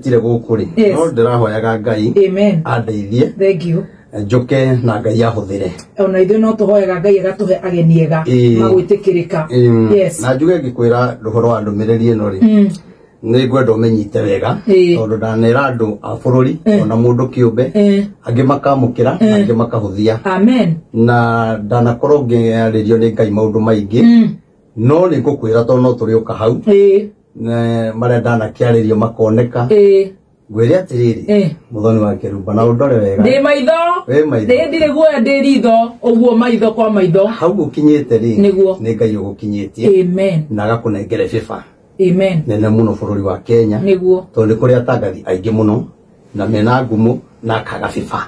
Tire gũkũ rĩ, Yes. no ndĩrahoyaga Ngai Amen. andeithie Thank you. njoke na Ngai ahũthĩre. Ona ithuĩ no tũhoyaga Ngai agatũhe ageni ega Ĩĩ. magwĩtĩkĩrĩka. Yes. Na njuge ngĩkwĩra ũhoro wa ndũmĩrĩri ĩno rĩ, nĩ ngwenda ũmĩnyite wega, Ĩĩ. tondũ ndanera andũ a bũrũri ona mũndũ kĩũmbe, angĩ makamũkĩra na angĩ makahũthia. Amen. Na ndanakorwo ngĩarĩrio nĩ Ngai maũndũ maingĩ, no nĩ ngũkwĩra tondũ no tũrĩũka hau. Ĩĩ. Marĩa ndanakĩarĩrio makoneka. Ĩĩ. Ngwĩre atĩrĩrĩ, Ĩĩ. Mũthoni wa Kĩrumba, na ũndore wega. Ndĩ maitho. Wĩ maitho. Ndĩ ndirĩ guoya, ndĩ ritho ũguo, maitho kwa maitho. Hau ũkinyĩte rĩ, Nĩguo. nĩ Ngai ũgũkinyĩtie Amen. na agakũnengere bĩba Amen. nene mũno bũrũri wa Kenya, Nĩguo. tondũ nĩ kũrĩ atangathi aingĩ mũno na mena ngumo na akaga bĩba.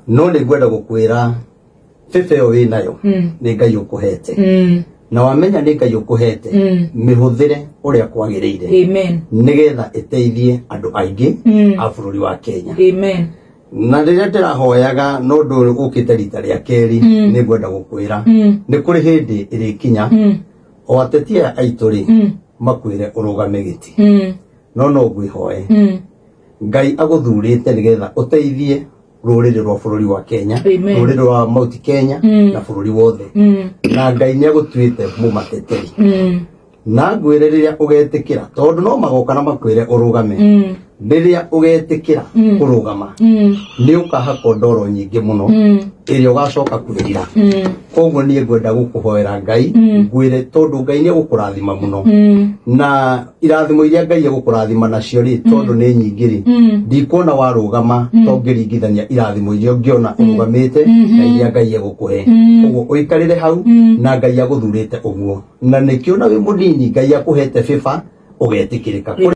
No nĩ ngwenda gũkwĩra bĩba ĩyo wĩ nayo nĩ Ngai ũkũhete, na wamenya nĩ Ngai ũkũhete, mĩhũthĩre ũrĩa kwagĩrĩire, Amen. nĩgetha ĩteithie andũ aingĩ a bũrũri wa Kenya. Amen. Na rĩrĩa ndĩrahoyaga no ũndũ ũkĩte rita rĩa kerĩ, nĩ ngwenda gũkwĩra nĩ kũrĩ hĩndĩ ĩrĩkinya o ateti aya aitũ rĩ makwĩre ũrũgame gĩtĩ, no no ngwĩhoe Ngai agũthurĩte nĩgetha ũteithie rũrĩrĩ rwa bũrũri wa Kenya, Amen. rũrĩrĩ rwa Mount Kenya na bũrũri wothe, na Ngai nĩ agũtuĩte mũmateteri. Na ngwĩre rĩrĩa ũgetĩkĩra, tondũ no magoka na makwĩre ũrũgame, rĩrĩa ũgetĩkĩra kũrũgama nĩ ũkahakwo ndoro nyingĩ mũno ĩrĩa ũgacoka kwĩrira. Koguo niĩ ngwenda gũkũhoera Ngai, ngwĩre tondũ Ngai nĩ egũkũrathima mũno, na irathimo iria Ngai egũkũrathima nacio rĩ, tondũ nĩ nyingĩ rĩ, ndikuona warũgama tongĩringithania irathimo iria ũngĩona ũrũgamĩte na iria Ngai egũkũhe. Koguo ũikarĩre hau na Ngai agũthurĩte ũguo, na nĩkĩo na wĩ mũnini Ngai akũhete bĩba ũgetĩkĩrĩka.